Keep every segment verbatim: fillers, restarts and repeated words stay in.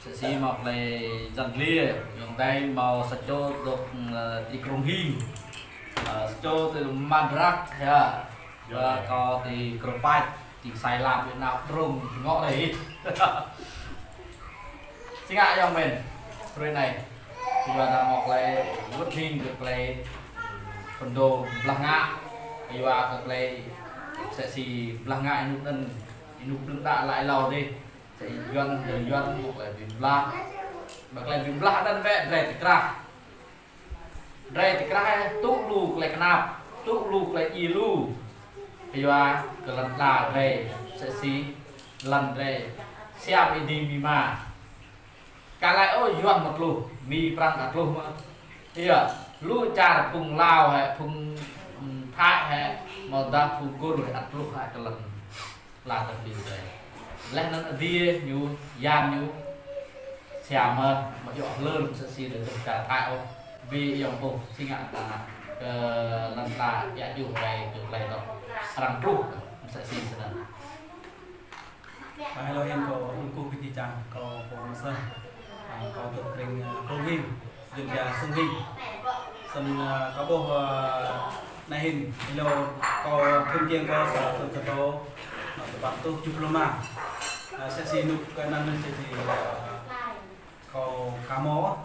Msĕ si mâo klei yăl dliê, ayŏng adei mâo sa čô dôk, ơ, ti Krông Hing. Ơ, sa čô ti Madrak, ya. Ơ, kâo ti Krông Pach, ti Ksai Lam, Việt Nam, Krông, ngŏ dih. Si ngă ayŏng mĭn, hruê anei. Kyua dah mâo klei wăt hing kơ klei phŭn dô blah ngă. Kyua kơ klei msĕ si blah ngă ênuk anăn, ênuk đưm đă lă êlâo dih. Msĕ si Yuăn, dơ̆ng Yuăn, mâo klei bi blah. Mâo klei bi blah anăn bĕ, drei ti krah. Drei ti krah, tŭ lu klei knap, tŭ lu klei djiê lu. Kyua kơ lăn ala drei, msĕ si lăn drei siam êdimima. Ka lač ôh Yuăn mâo tluh, Mi Prăng ka tluh mơh. Ơ, lu čar phung Lao hĕ, phung, ưm, Thái hĕ, amâodah phung Kur hĕ, ăt tluh hĕ kơ lăn ala dơ̆ng drei. Leh anăn adiê ñu, yan ñu, siam mơh, amâo djŏ hlơr msĕ si dơ̆ng čar Thái ôh. Bi ayŏng ƀuh, si ngă ta kơ lăn ala êa juh drei kơ klei dôk arăng tluh, msĕ si snăn. Ơ, hello, hĭn kâo ung kuh kơ jih jang, kâo pô Msĕ. Ơ, kâo dôk krĭng, ơ, Krông Hing, Yuăn pia Sông Hing. Snăn, ơ, kâo ƀuh, ơ, anei hĭn, hello, kâo thŭn čiăng kâo sa thŭn sa tô, ơ, tơpă tuh jŭp lŏ mă. Ơ, msĕ si ênuk kơ anăn msĕ si, ơ, kâo ka mâo.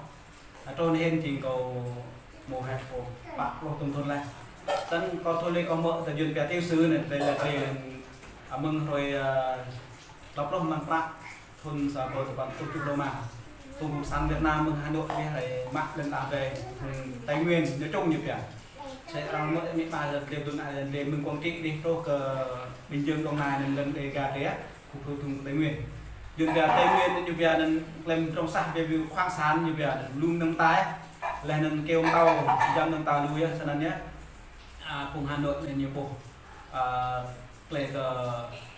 Ơ, truh anei hĭn jing kâo mâo hĕ pô pă pluh thŭn thŭn leh. Snăn kâo thâo leh kâo mơ̆ ta Yuăn pia tiểu sử anei, drei leh drei, ơ, mơ̆ng hruê, ơ, dua pluh năm prăk thŭn sa êbâo dua păn êtuh êtuh lŏ mă. Phung cộng sản Việt Nam mơ̆ng Hà Nội dih hriê mă lăn ala drei, phung Tây Nguyên nói chung ñu pia. Msĕ arăng mơ̆ mĭ ba lăn drei dŭn ai lăn drei mơ̆ng Quảng Trị dih truh kơ Bình Dương Đồng Nai anăn lăn Đêga drei, khu vực vùng Tây Nguyên. Yuăn pia Tây Nguyên ñu pia anăn klei mdrŏng sah pia bi khoáng sản ñu pia anăn lu mnơ̆ng mta. Leh anăn kyâo mtâo, jăm mnơ̆ng mta lu yơh, snăn yơh. Ơ, phung Hà Nội anăn ñu ƀuh, ơ, klei kơ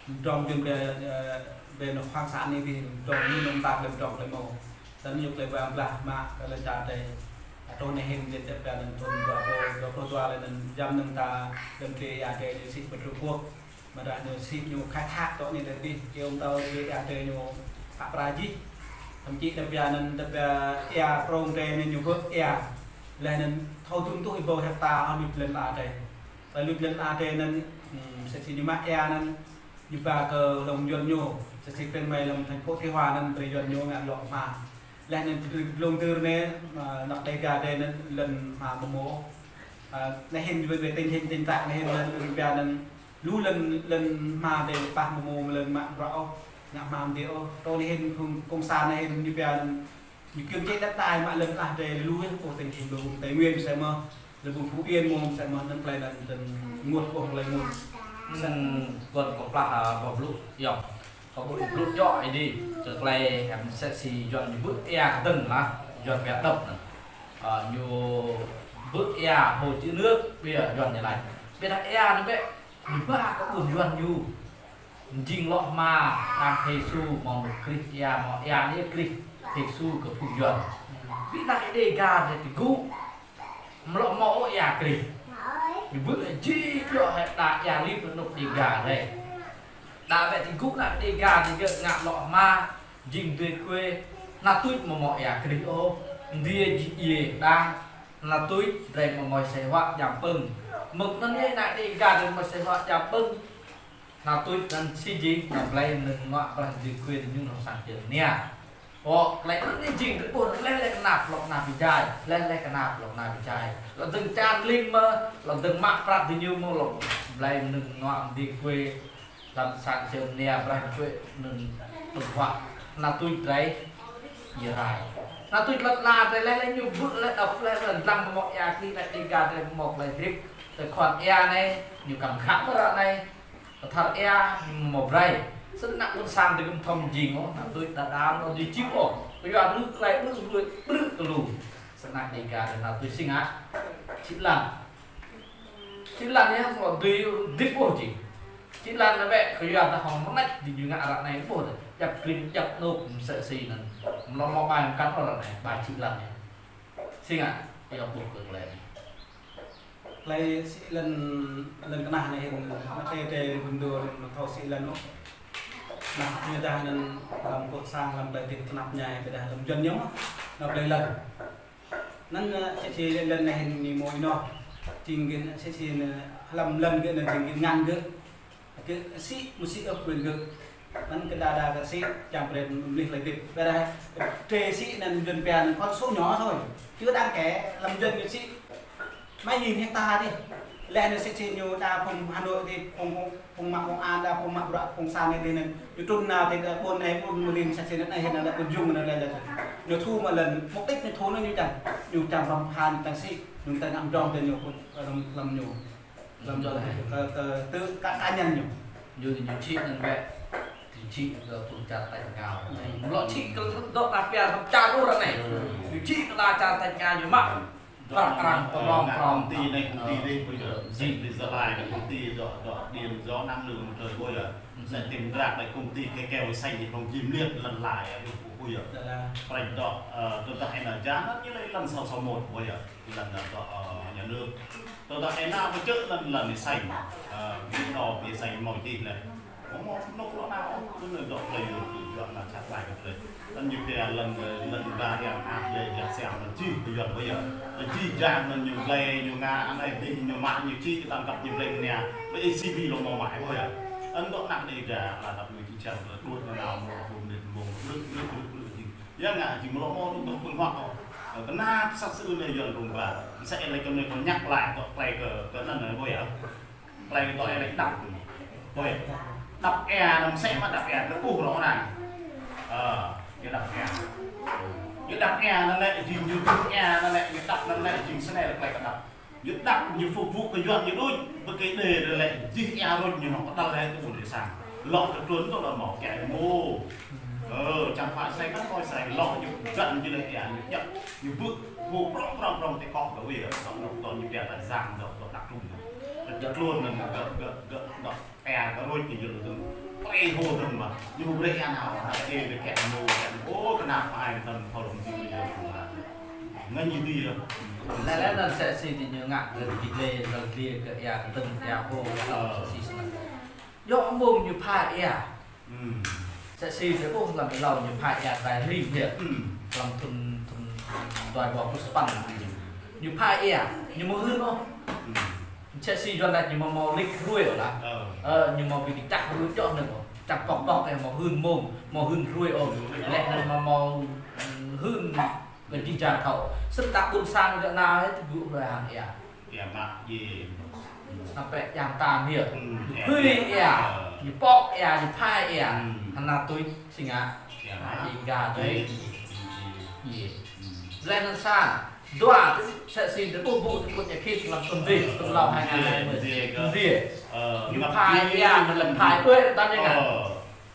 mdrŏng Yuăn pia, ơ, pia anăn khoáng sản anei dih, mdrŏng lu mnơ̆ng mta klei mdrŏng klei mâo. Snăn ñu klei ba blah mă kơ lăn čar drei. Ơ, truh anei hĭn drei djăp pia anăn thŭn dua êbâo dua pluh dua leh anăn jăm mnơ̆ng mta lăn drei êa drei ñu sĭ pơ Trung Quốc. Mă dah ñu sĭ ñu khai thác tơ anei leh dih, kyâo mtâo drei êa drei ñu pă pra jih. Thậm chí djăp pia anăn, djăp pia êa prŏng drei anăn ñu hơ̆k êa. Leh anăn thâo dŭm tuh êbâo hecta hŏng luč lăn ala drei. Tơ luč lăn ala drei anăn, ưm, msĕ si ñu mă êa anăn, ñu ba kơ hlŏng Yuăn ñu, msĕ si pĕn mei hlŏng thành phố Tuy Hòa anăn brei Yuăn ñu ngă lŏ hma. Leh anăn dlông dơr anei, ơ, anak Đêga drei anăn lăn hma mâo mơh. Ơ, anei hĭn wĕ wĕ tình hình tình trạng anei hĭn lăn Yuăn pia anăn lu lăn, lăn hma drei pah mâo mơh lăn mă bruă ôh, ngă hma mdê ôh. Truh anei hĭn phung cộng sản anei hĭn ñu pia anăn ñu kiểm chế đất đai mă lăn ala drei lu yơh, ôh, tình hình lăn vùng Tây Nguyên msĕ mơh, lăn vùng Phú Yên mơh msĕ mơh, anăn klei anăn tơl ênguôt ôh klei ênguôt. Snăn kâo kơ plah, ơ, kâo blŭ, yơh. Kâo blŭ, blŭ djŏ êdi, kơ klei hĕ msĕ si Yuăn ñu bư̆ êa kdơ̆ng lah, Yuăn pia đập anăn. Ơ, ñu bư̆ êa hồ chứa nước, ƀiă Yuăn ñu lač. Ƀiădah êa anăn bĕ, ñu ba kơ ƀuôn Yuăn ñu. Jing lŏ hma, arăng Yêsu mâo anôk krih êa, mâo êa anei krih Yêsu kơ phung Yuăn. Bi anak Đêga drei ti gŭ, mlŏ mâo êa krih. Ñu bư̆ jih djŏ hĕ đa êa lip anôk Đêga drei. Đa bĕ ti gŭ anak Đêga drei gơ̆ ngă lŏ hma, jing drei kue, anăn tuč mâo mâo êa krih ôh, mdiê jih djiê đang, anăn tuč drei mâo mâo asei huă djam pơ̆ng. Mơ̆ng anăn yơh anak Đêga drei mâo asei huă djam pơ̆ng. Anăn tuč anăn si jing, anăn blei mnơ̆ng mnuă brah drei kue ñu nao sang čơ mnia. Ơ, klei anăn jing drei ƀuh leh leh knap lŏ knap bi jai, leh leh knap lŏ knap bi jai. Lŏ dơ̆ng čan ling mơh, lŏ dơ̆ng mă prăk diñu mơh lŏ blei mnơ̆ng mnuă mdê kue, lăm sang čơ mnia brah kue mnơ̆ng ƀơ̆ng huă. Anăn tuč drei, êrai. Anăn tuč lăn ala drei leh leh ñu bư̆ leh đăp leh leh dlăng mâo êa krih leh Đêga drei mâo klei hdĭp. Tơ khua êa anei, ñu kăm khă mơh ară anei. Kơ thar êa ñu mâo brei. Snăn anak ƀuôn sang drei kăm thâo mjing ôh, anăn tuč đa đa mâo dưi čĭu ôh. Kyua lu klei ƀrư̆ ƀrư̆ ƀrư̆ kơ lu. Snăn Đêga drei anăn tuč si ngă. Čhĭ lăn. Čhĭ lăn yơh, mâo dưi hdĭp ôh jing. Čhĭ lăn anăn bĕ, kyua dah hŏng mngač diñu ngă ară anei ƀuh dih. Djăp krĭng, djăp anôk msĕ si anăn. Mlŏ mâo ƀai mkăn ôh ară anei, ƀai čhĭ lăn yơh. Si ngă, ayŏng ƀuh kơ klei anei. Klei sĭ lăn, lăn knah anei hĭn, mă tê tê rŭ bơ̆n dô, mă thâo sĭ lăn ôh. Ñu dah anăn hlăm kô̆ sang, hlăm klei hdĭp knap mñai, ƀiădah hlăm yuăn ñu mơh, nao klei lăn. Anăn, ơ, sĭt si lăn anei hĭn ñu mâo ênoh. Jing gĭt, sĭt si anăn, hlăm lăn gĭt anăn jing gĭt ngăn gĭt. Gĭt sĭt, msĕ si ăt quyền gĭt. Anăn kơ đa đa gĭt sĭt, čiăng brei mlih klei hdĭp. Ƀiădah, drei sĭt anăn yuăn pia anăn con số nhỏ thôi. Chưa đáng kể, hlăm yuăn gĭt sĭt. Mă hĭn hĕ ta dih. Leh anăn sĭt si ñu đa phung Hà Nội dih, phung, phung, phung mă công an, đa phung mă bruă cộng sản anei dih anăn. Ñu trŭn nao ti ƀuôn anei, ƀuôn Mrin, sĭt si anăn anei, anăn ƀuôn Jung anăn leh leh. Ñu thu mă lăn, mục đích ñu thu anăn ñu čiăng. Ñu čiăng răm phan tăng sĭt, ñu čiăng ngă mdrŏng ti ñu phung, hlăm, hlăm ñu. Hlăm ñu, kơ, kơ, kơ cá, cá nhân ñu. Ñu, ñu čhĭ anăn wĕ. Ñu čhĭ kơ phung čar tač êngao. Lŏ čhĭ kơ dŏ ta pia hlăm čar ur anei. Ñu čhĭ kơ đa čar tač êngao ñu mă. Prăk arăng pơnong prong. Công ty anei, công ty dih, bây giờ, sĕ ti Gia Lai anei, công ty dŏ, dŏ điện gió năng lượng mặt trời bây giờ. Sĕ ti Mdrak anei, công ty kê keo xanh thì không chim liệt lăn lai, à, bây giờ. Prăk dŏ, ơ, tơdah ena jang, ñu lĕ lăn sáu sáu một bây giờ. Lăn dŏ, ơ, nhà nước. Tơdah ena pơčeh lăn, lăn xanh, ơ, ƀiă đo ƀiă xanh mâo čih leh. Mâo, mâo, mâo lŏ nao, tui anăn dŏ klei ñu, tui juă nao čăk ƀai kơ klei. Lăn ñu pia lăn, lăn ba yang ăt leh jak siam lăn čih tui yuăn bây giờ. Lăn čih jak lăn ñu blei, ñu ngă, anei dih ñu mă, ñu čih, tăm kăp ñu blei mnia. Lăn A C B lŏ mâo mă bây giờ. Lăn dŏ anak Đêga, lăn dăp ñu čih čar, lăn đuĕ nao mâo, mâo mnĭt mông, blư̆, blư̆, blư̆, blư̆, jing. Ya ngă jing mlŏ mâo dôk pơ̆ng huă kâo. Kơ anăn sa sư̆ anei yuăn rông ba. Msĕ leh kơ anei kâo ñăk lač dŏ klei kơ, kơ anăn anei, ƀuh ya. Klei kơ dŏ leh đăp. Ƀuh ya. Đăp êa anăn msĕ mă đăp êa kơ ƀuh rŏng anăn. Ơ, ñu đăp êa. Ñu đăp êa anăn lĕ jing ñu đăp êa anăn lĕ ñu đăp anăn lĕ jing snei leh klei kơ đăp. Ñu đăp, ñu phục vụ kơ yuăn ñu đuč, ƀơ kơ Êđê leh, jih êa rôč ñu hŏng kđăl leh tơ ƀuôn sang. Lŏ kơ trŭn tơ lŏ mâo kĕ mô. Ơ, čang phă sai kăn koi sai, lŏ ñu găn ñu leh êa ñu djăp, ñu bư̆, hô prŏng prŏng prŏng ti koh kơ wĭ, tơ, tơ, tơ ñu pia ta Giang, tơ, tơ, Đắk Rông. Kơ trŭn anăn, gơ̆, gơ̆, gơ̆, gơ̆, êa kơ rôč ñu jŭl tŭ. Prei hô tŭ mă, ñu brei êa nao, hă, ê, brei kĕ mô, kĕ mô, ơ, kơ nao ai tăm, thâo lŏ jing ñu. Ngăn ñu dih. Leh leh anăn sĕ si ti ñu ngă, leh ti dlê, leh dlê kơ êa, kơ tơ̆ng êa hô, leh sĕ si snăn. Djŏ mông ñu phai êa. Sĕ si drei ƀuh hlăm êlâo ñu phai êa dai ri hia. Hlăm thŭn, thŭn dua êbâo pluh sa păn. Ñu phai êa, ñu mâo hưn ôh. Sĕ si yuăn lač ñu mâo, mâo lik hruê lah. Ơ, ñu mâo bi kčah hruê djŏ anăn ôh. Čang pŏk pŏk êa mâo hưn mông, mâo hưn hruê ôh. Leh anăn mâo, mâo, ơ, hưn kơ jih jang thâo. Snăn ta ƀuôn sang dŏ nao, ơ, ti gŭ hruê hăng êa. Êa mă djiê. Sampai jam tam hia. Hui êa, ñu pŏk êa, ñu phai êa. Hana tui si ngă. Êa mă. Êa ga tui. Djiê. Leh anăn sa, dua, sĕ si drei ƀuh ƀuh ti ƀuôn Êa Khit hlăm thŭn dih, thŭn êlâo hai ngàn hai mươi. Djiê. Ñu phai êa, ñu lĕ phai ƀuê, tam ñu ngă. Ơ.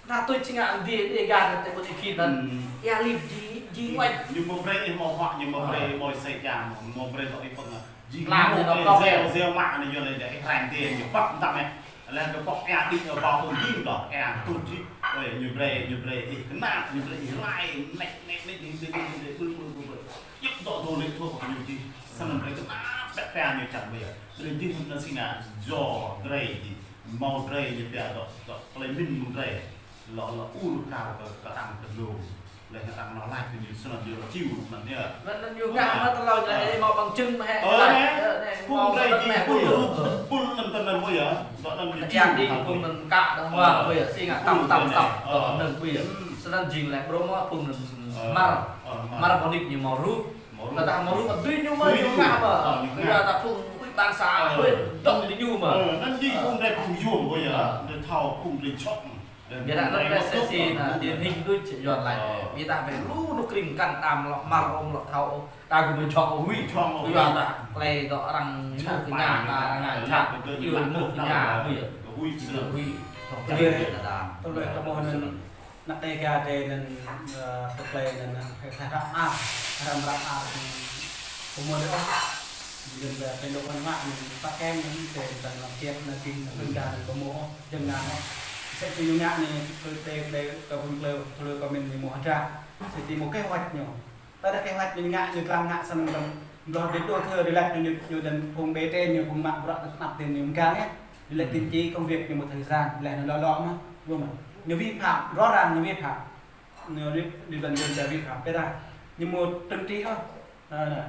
Nă tui čiăng ngă dê, dê gah ti ƀuôn Êa Khit anăn. Êa lip ji, ji wač. Ñu mâo brei ih mâo huă, ñu mâo brei ih mâo ih sei čang, mâo brei dŏ ih pơ̆ng. Ji mâo ih gieo, gieo mă anei yuăn leh ih hrañ dê, ñu păk mtam ih. Leh kơ pŏk êa đĭ, ơ, bao pơ̆ng jing dŏ, êa tŭ ji. Ơ, ñu brei, ñu brei ih knap, ñu brei ih rai, nĕ, nĕ, nĕ, nĕ, ƀư, ƀư, ƀư, ƀư. Yăp dŏ dô leh thua ñu ji. Snăn brei knap, ƀĕ pia ñu čang ƀiă. Brei ji mŭt anăn si ngă, jo drei ji. Mâo drei ñu pia dŏ, dŏ, klei mĭn mơ̆ng drei. Lŏ, lŏ ur krao kơ, kơ arăng kơ dlông. Leh arăng lŏ lač kơ ñu snăn ñu lŏ čiu anăn yơh. Anăn ñu ngă mă tơlơi ñu leh mâo bằng chứng mơh hĕ. Ơ, anei. Phung drei jing phung rup, phung anăn tơ anăn mâo yơh. Dŏ anăn ñu čiu. Phung anăn kă dơ̆ng mơh, mâo yơh, si ngă tăm, tăm, tăm. Dŏ anăn mâo yơh. Snăn jing leh brô mâo phung anăn mă. Mă mơ̆ng ñu mâo rup. Tơdah mâo rup, dưi ñu mơh, ñu ngă mơh. Ơ, ñu ngă. Tơdah phung ủy ban xã, ơ, dŏ ti ñu mơh. Ơ, anăn jing phung drei phung yuôm mâo yơh. Ơ. Drei thâo phung drei čŏk. Ƀiădah anăn leh sĕ si anăn điển hình đuč či yuăn lač. Ơ. Ƀiădah wĕ lu anôk krĭng kăn đăm lŏ hmăr ôh lŏ thâo. Ta gŭ mơ̆ng čŏk ôh huĭ. Čŏk ôh huĭ. Ƀiădah klei dŏ arăng mŭk kơ ñu, ta arăng čăk. Ơ, mŭk kơ ñu huĭ. Huĭ. Tơlơi kơ mâo anăn. Anak Đêga drei anăn, ơ, tơ klei anăn, ơ, hră mơar, hră mơar, ơ, pô mâo drei ôh. Jing leh klei dôk ngă anăn, ta kem anăn, drei ta ngă kiăng, anăn jing, anăn Đêga anăn pô mâo ôh, jing ngă ôh. Sĕ si ñu ngă anei, klei, klei, klei, kơ phung klei, klei kơ mĭn ñu mâo hdră. Sĕ si mâo kế hoạch ñu. Tơdah kế hoạch ñu ngă, ñu dlăng ngă snăn dơ̆ng. Mlŏ dê đô thơ, dê lač ñu, ñu dơ̆ng phung bê trên, ñu phung mă bruă tơ knap dê ñu mgang yơh. Dê lač tín chỉ công việc ñu mâo thời gian, leh anăn lŏ lŏ mơh. Ƀuh mơh. Ñu vi phạm, rõ ràng ñu vi phạm. Ñu đi, đi bình dân ta vi phạm. Ƀiădah ñu mâo trừng trị ôh.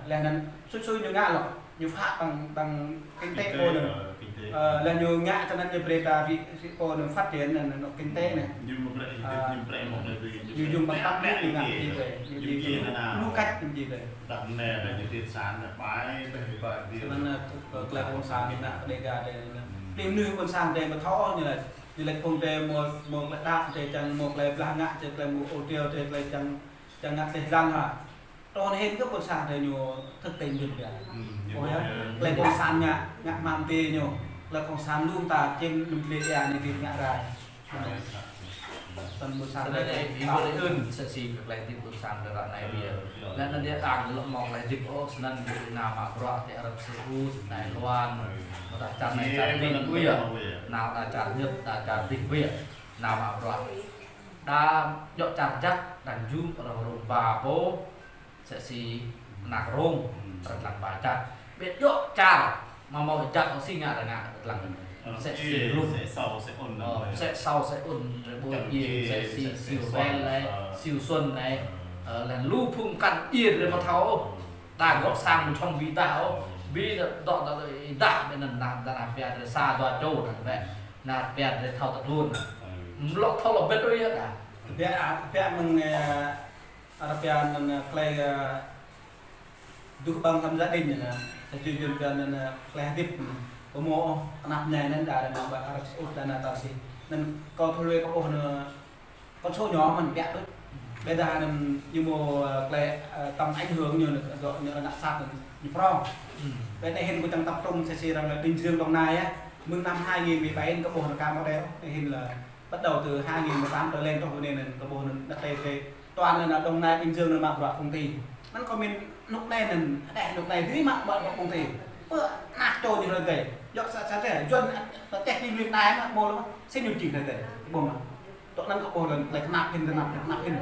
Leh anăn sui sui ñu ngă lŏ. Ñu phá bằng, bằng kinh tế pô anăn. Leh ñu ngă tơ anăn ñu brei ta vi, vi pô anăn phát triển anăn, anăn kinh tế anei. Ñu dùng bằng tâm huyết ñu ngă jih dê. Ñu jih dê. Lu cách ñu jih dê. Snăn, ơ, klei ƀuôn sang ñu ngă Đêga dê. Ti mnuih ƀuôn sang dê amâo thâo ôh ñu lač. Ñu lač phung dê mâo, mâo klei đăo dê čiăng mâo klei blah ngă, čiăng klei mâo ô triu dê klei čiăng, čiăng ngă klei dlăng ha. Trôn hĭn kơ ƀuôn sang dê ñu thực tình jŭm pia. Ơ, klei ƀuôn sang ngă, ngă mă mdê ñu. Klei cộng sản lu mta čĭm mdlê ia anei bi ngă rai. Snăn ƀuôn sang dê ƀuôn ưn msĕ si kơ klei hdĭp ƀuôn sang dê ară anei bi. Leh anăn dê arăng lŏ mâo klei hdĭp ôh, snăn dê nao mă bruă ti Arab Saudi, Đài Loan. Mâo đa čar anei čar dih ƀuôn. Nao đa čar Nhật, đa čar dih ƀuôn. Nao mă bruă. Đa djŏ čar jăk, đa jŭm arăng rông ba pô. Msĕ si anak rông, arăng dlăng ba jăk. Ƀiădah djŏ čar, amâo mâo jăk ôh si ngă arăng ngă dlăng. Msĕ si lu. Msĕ Sâu, msĕ Un, msĕ Sâu, msĕ Un, drei ƀuh djiê, msĕ si Siu Vel anei, Siu Xuân anei. Leh lu phung mkăn djiê drei amâo thâo ôh. Đa gŏ sang mčhŏng bi êdah ôh. Bi dŏ, dŏ, dŏ êdah ƀiădah anăn, anăn, anăn pia drei sa dua čô anăn wĕ. Anăn pia drei thâo tăt hlŭn. Mlŏ thâo lŏ ƀĭt ôh yơh đa. Pia, pia mơ̆ng, ơ, arăng pia anăn, ơ, klei, ơ, duh ƀăng hlăm gia đình anăn. Sa čô jŭm pia anăn, ơ, klei hdĭp. Pô mâo, ơ, anak mñai anăn đa, đa anăn ba arăng sut đa anăn ta si. Anăn kâo thâo lui kâo ôh anăn Con số nhỏ mơ̆n biă đuč. Ƀiădah anăn ñu mâo, ơ, klei, ơ, tầm ảnh hưởng ñu, ñu, ñu ngă sat ñu prŏng. Ƀiădah anei hĭn kâo čiăng tập trung msĕ si arăng lač Bình Dương Đồng Nai á. Mơ̆ng năm hai nghìn mười bảy kâo ƀuh anăn ka mâo dê. Anei hĭn là bắt đầu từ hai nghìn mười tám trở lên truh anei anăn kâo ƀuh anăn đa tê tê. Toàn là Đồng Nai, Bình Dương anăn mă bruă công ty. Anăn kâo mĭn hnŭk anei anăn, đeh hnŭk anei dưi mă bruă công ty. Pơ anak čô ñu hrơi dê. Djŏ sa, sa dê. Juăn, ơ, teh ti luyện đai mă mâo lăm. Sĭt ñu jing hrơi dê. Ƀuh mă. Dŏ anăn kâo ƀuh lăn, klei knap hĭn, knap, knap hĭn.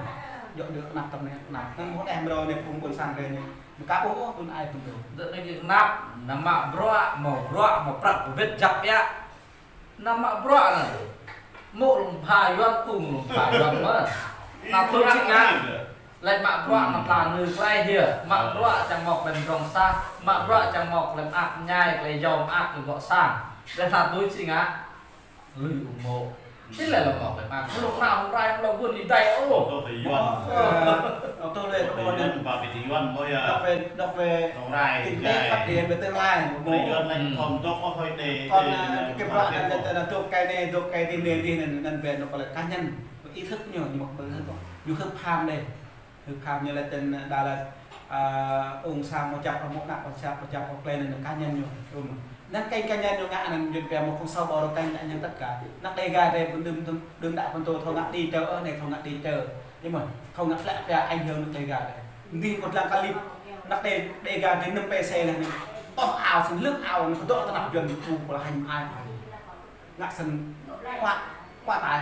Djŏ dê knap tăm anei, knap. Anăn mâo đeh mrâo anei phung ƀuôn sang dê ñu. Mkă ƀuh ôh, ƀuôn ai phung dê. Dŏ anei knap, nao mă bruă, mâo bruă, mâo prăk, wĭt jăk biă. Nao mă bruă anăn. Mâo lŏ pha yuăn, ung lŏ pha yuăn mơh. Nao tui si ngă. Lač mă bruă nao tla nư klei hiê. Mă bruă čiăng mâo klei mdrŏng sah. Mă bruă čiăng mâo klei mơak mñai, klei yâo mơak, klei gŏ sang. Lač nao tui si ngă. Lui ung mô̆. Ti lĕ lŏ mâo klei mơak. Lŏ nao hŏng rai, lŏ guôn êdei ôh. Ơ, ơ, tui lĕ, tui lĕ. Ba bi ti yuăn, ơ, ya. Đọc về, đọc về kinh tế phát triển về tương lai. Ơ, yuăn anăn thâo dôk ôh hơi đê, còn, đê, ơ, đê, cái đê, bruă đê, anăn, đê, anăn dôk kei anei, dôk kei ti anei, ti anei, anăn về nó có là cá nhân, ý thức ñu, ñu mâo ý thức. Ñu hưp ham đê. Hưp ham ñu lač tĭn đa lač, ơ, ung sang mâo čăp, mâo anak mâo čăp, mâo čăp, mâo klei anăn cá nhân ñu. Anăn kênh cá nhân ñu ngă anăn jŭn pia mâo không sáu ba rồi kênh cá nhân tất cả. Anak Đêga dê ƀuôn đưm, đưm đă ƀuôn tô thâo ngă đi chợ, ơ, anei thâo ngă đi chợ. Ih mơ̆n, thâo ngă tlĕ pia ảnh hưởng anak Đêga dê. Dih kâo dlăng clip, anak Đê, Đêga dê năm pê xe leh anăn. Toh ao snăn lưng ao, anăn kdŏ tơ anăp juăn, ƀu kơ hêñ ai. Ngă snăn kuă, kuă tai.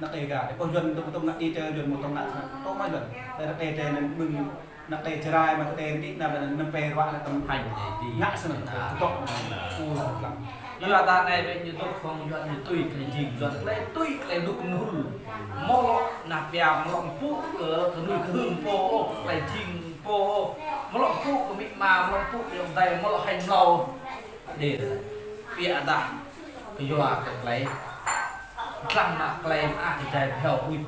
Anak Đêga dê. Ƀuh juăn tŭm tŭm ngă đi chợ juăn mâo tŭm ngă snăn. Tŭm mă juăn. Tơ anak Đê dê anăn mơ̆ng anak Đê Jrai mă Đê ti anăp anăn năm pê ruă anăn tăm hêñ. Ngă snăn. Kdŏ. Ui, dlăng. Yua ta anei ƀiă ñu dôk hŏng juăn ñu tui klei jing juăn klei tui klei dôk nul. Mâo lŏ nao pia mâo lŏ mpŭ kơ knuih kơhưm pô, klei jing pô. Mâo lŏ mpŭ kơ amĭ ama, mâo lŏ mpŭ kơ ayŏng adei, mâo lŏ hêñ mlâo. Dê, ƀiădah kyua kơ klei dlăng mă klei mơak êjai bhiâo huĭ.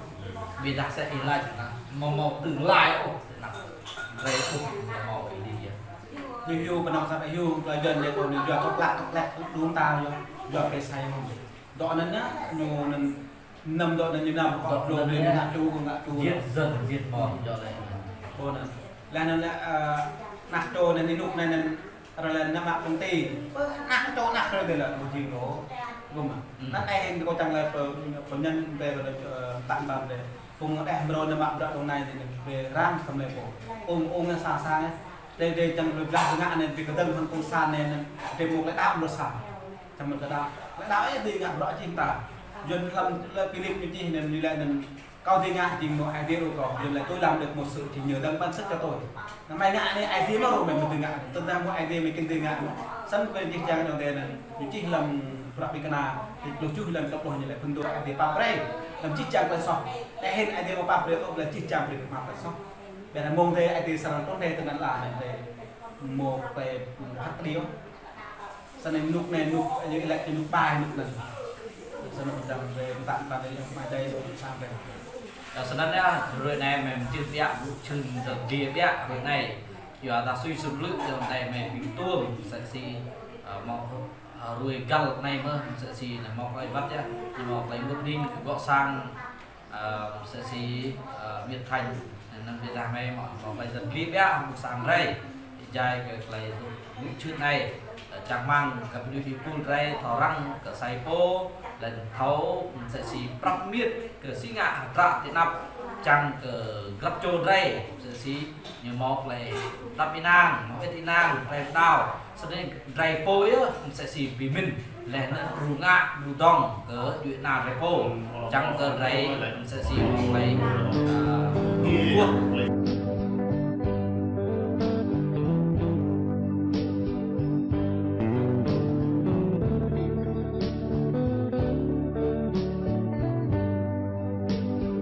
Ƀiădah sa êlâo anăn, mâo mâo tương lai ôh, anăn. Klei ƀuh mâo êdi yơh. Ñu hiu, pnăm sat hiu, klei juăn ñu kơ ñu yua tŏk lă, tŏk lă, đŭng ta yua, yua klei sai mâo. Dŏ anăn ñu, ñu anăn Năm dŏ anăn ñu năm, dŏ anăn ñu ngă ču, ngă ču. Giết dân, giết mòn, dŏ anei. Ƀuh anăn. Leh anăn, ơ, anak čô anăn, ênuk anăn, anăn, arăng lač nao mă công ty. Ơ, anak čô anak arăng dê leh, ƀu jing ôh. Ƀuh mơh. Anăn ai hĭn kâo čiăng lač pơ, pơ nhân, pơ, pơ, ơ, tăm tăm dê. Phung đeh mrâo nao mă bruă dŏ anei dê, pơ răng tăm leh pô. Ung, ung sa sa anei. Dê, dê čiăng bi blah ngă anei, bi kdơ̆ng hŏng cộng sản anei, anăn. Dê mâo klei đăo mrâo sa. Čiăng mâo klei đăo. Klei đăo ih dưi ngă bruă jing ta. Yuăn hlăm leh Philip ñu čih anăn, ñu lač anăn, kâo dưi ngă jing mâo Aê Diê ruah kâo. Yuăn lač tôi làm được một sự chỉ nhờ đấng ban sức cho tôi. Anăn mei ngă anei Aê Diê mơh ruah mei mâo dưi ngă. Tơdah mâo Aê Diê mei kăn dưi ngă. Snăn klei čih čiăng anăn dê anăn. Ñu čih hlăm bruă bi kna. Ti pluh kjuh hlăm pluh ñu lač phŭn dua Aê Diê pap brei. Hlăm jih jang klei soh. Leh hĭn Aê Diê amâo pap brei ôh, leh jih jang brei pap klei soh. Ƀiădah mông drei Aê Diê srăng trŭn drei tơnăn ala anei drei. Mâo klei phat kđi ôh. Snăn anei ênuk anei ênuk, ñu lač ênuk ƀai ênuk anăn. Snăn drei mtă mtă drei ênuk ƀai drei ênuk sang drei. Snăn yơh, hruê anei mei mjưh ƀiă, ƀuh čhưn dơ̆ng dliê ƀiă hruê anei. Kyuadah sui sum lư̆ dơ̆ng anei mei bi tuôm, msĕ si, ơ, mâo, ơ, hruê găl anei mơh, msĕ si anei mâo klei wăt yơh, mâo klei mŭt ning gŏ sang, ơ, msĕ si, ơ, Miệt Thành, anăn ƀiădah mei mâo, mâo klei dơ̆ng dliê ƀiă, ƀuh sang drei, êjai kơ klei dôk ƀuh čhưn anei, ơ, čang hmăng, kơ pui êpul drei, thâo răng, kơ sa êpô, leh anăn thâo, msĕ si prăp miêt, kơ si ngă hdră ti anăp, čiăng kơ grăp čô drei, msĕ si ñu mâo klei tăp ênang, mâo êt ênang, drei đăo, snăn drei pô yơh, msĕ si bi mĭn, leh anăn đru ngă, đru dŏng, kơ djuê ana drei pô, čiăng kơ drei, msĕ si mâo klei, ơ, đru ƀuh.